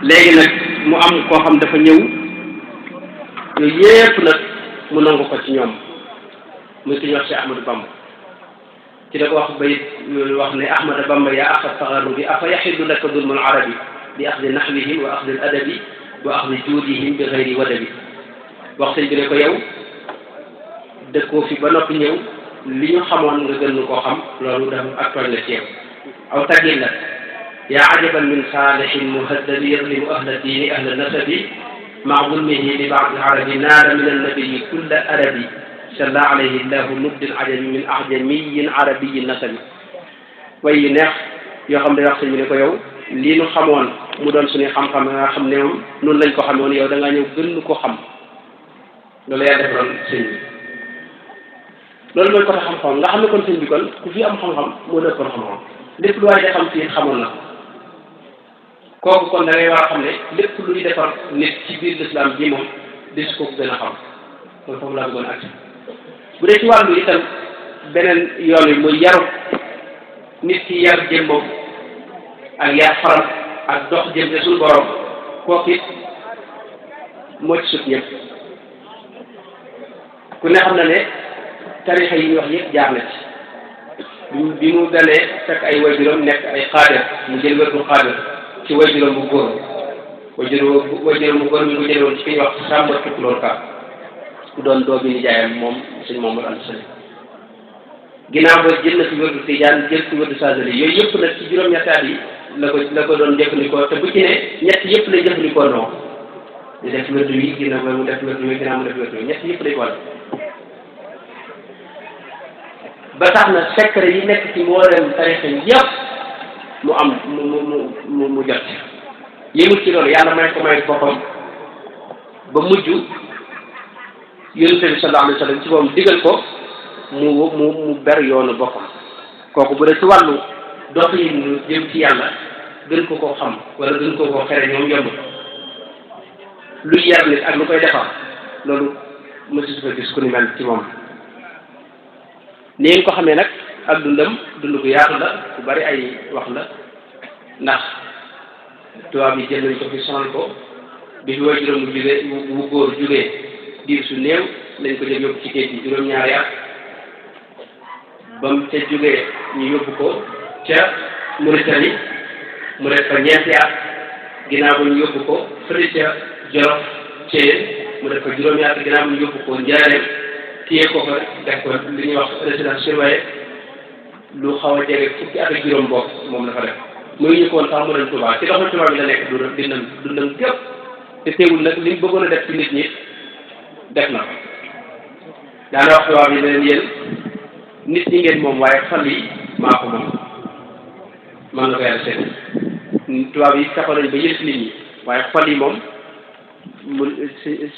léegi nag mu am koo xam dafa ñëw yooyu yépp nag mu nangu ko ci ñoom muy ki ñu wax ci Ahmadou Bamba ci la ko wax bayit wax ne Ahmada Bamba yaa axa taxarrubi afa yaxillu laka dulmul arabi bi axdi naxwihim wa axdi adabi wa axdi juudihim bi xayri wadabi wax sëñ bi ne ko yow dëkkoo fi ba noppi ñëw li ñu xamoon nga gën koo xam loolu dafa ak toñ la ci yow aw tagil la yaa ajaban min saalihin muhaddabi yadlimu ahla diini ahla nasabi maa zulmihi li baadi arabi naada min annabiyi kulla arabi salla alayhi llahu nubdil ajami min ajamiyin arabiyin nasabi way yu neex yoo xam ne wax sëñ bi ne ko yow lii nu xamoon mu doon suñuy xam-xam nga xam ne moom noonu lañ ko xamoon yow da ngaa ñëw gën ko xam loolu yaa defaloon sëñ bi loolu mooy côté xam-xam nga xam ne kon sëñ bi kon ku fi am xam-xam moo dëppoon xam-xam lépp lu waay de xam fii xamoon na ko kooku kon da ngay war a xam ne lépp luy defar nit ci biir l'islam ji moom des ko gën a xam kon foofu laa bëggoon agsi bu dee ci wàllu itam beneen yoon wi muy yaru nit ki yar jëmmam ak yar faram ak dox jëm te suñu borom kooku it moo ci sut ñëpp ku ne xam na ne tarixa yi ñu wax yëpp jaar na ci bi mu dalee fekk ay waajuram nekk ay xaadir mu jël wérdu xaadir ci waajuram bu góor waajuram bu góor mi ngi ko jële woon ci fi ñuy wax Samba Tukulóor Ka ku doon doomi nijaayam moom sëñ Mamadou Anta Sali ginnaaw ba jël na fi wérdu Tijaan jël fi wérdu Saadili yooyu yëpp nag ci juróom-ñetti at yi la ko doon jëfandikoo te bu ci ne ñett yëpp lay jëfandikoo noo di def wérdu yi ginnaaw ba mu def wérdu yi ginnaaw mu def wérdu yi ñett yëpp lay boole ba tax na secret yi nekk ci mboolem tarixa yëpp mu am mu jot yëmul ci loolu yàlla may ko may boppam ba mujj yonent bi sallallahu alayhi wa sallam ci moom digal ko mu ber yoonu boppam kooku bu dee ci wàllu doxalin jëm ci yàlla gën ko koo xam wala gën ko koo xere ñoom yomb luy yar nit ak lu koy defar loolu mësu ko gis ku ni mel ci moom ni ngeen ko xamee nag ak dund gu yaatu la ku bari ay wax la ndax tubaab yi jël nañ ko fi sonal ko bi fi waajuram mu jugee bu góor jugee diir su néew lañ ko jël yóbbu ci géej gi juróom-ñaari at ba mu ca jugee ñu yóbbu ko ca Mauritanie mu def fa ñeenti at ginnaaw ba ñu yóbbu ko fële ca Jolof Thiel mu def fa juróomi at ginnaaw ba ñu yóbbu ko Njaaréem téye ko fa def ko li ñuy wax résidence surveillée lu xaw a jege fukki at ak juróom bopp moom la fa def muy ñu ko woon sax mu dem tubaab ci doxal tubaab bi la nekk dundam gépp te teewul nag li mu bëggoon a def ci nit ñi def na ko daana wax tubaab yi ne leen yéen nit ñi ngeen moom waaye xol yi maa ko moom man na ko yàlla seet tubaab yi taxaw nañ ba yëf nit ñi waaye xol yi moom mu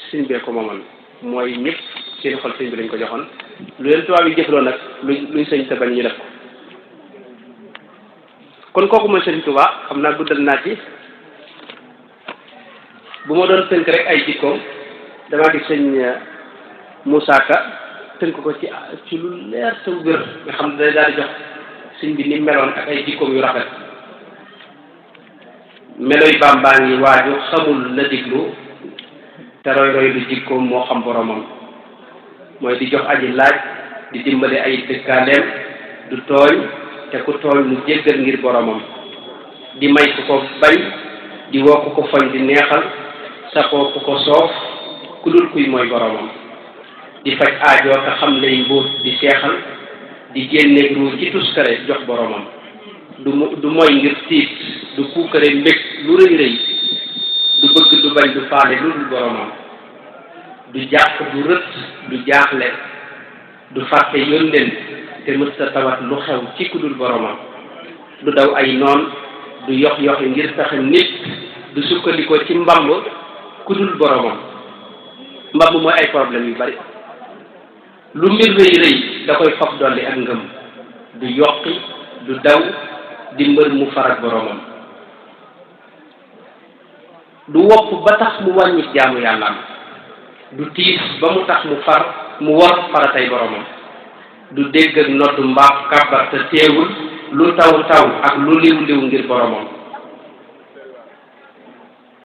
siñ bee ko moomal mooy ñëpp seen xol sëñ bi lañ ko joxoon lu leen tubaab yi jëfloo nag luñ sëñ te bañ ñu def ko kon kooku mooy sëñ Tuubaa xam naa guddal naa ci bu ma doon tënk rek ay jikkoom damaa gis sëñ Moussa Ka tënk ko ci lu leer te wér nga xam ne day daal di jox sëñ bi ni meloon ak ay jikkoom yu rafet meloy Bàmbaa ngi waaju xamul la diglu te roy lu jikkoom moo xam boromam mooy di jox aji laaj di dimbale ay dëkkaaleem du tooñ te ku tooñ mu jéggal ngir boromam di may ku ko bañ di woo ku ko foñ di neexal sakoo ku ko soof ku dul kuy mooy boromam di faj aajoo te xam lay mbóot di seexal di génne ruu ci tuskare jox boromam du mooy ngir tiit du kuukare mbég lu rëy rëy du bëgg du bañ du faale lu dul boromam du jàq du rët du jaaxle du fàtte yónneen te mës ta tawat lu xew ci ku dul boromam du daw ay noon du yox yoxi ngir taxe nit du sukkandikoo ci mbamb ku dul boromam mbamb mooy ay problème yu bari lu mbir rëy rëy da koy fab dolli ak ngëm du yokki du daw di mbër mu farak boromam du wopp ba tax mu wàññi jaamu yàllaam du tiis ba mu tax mu war faratay boromam du dégg ak noddu mbaam kàbbar te teewul lu taw ak lu liw liw ngir boromam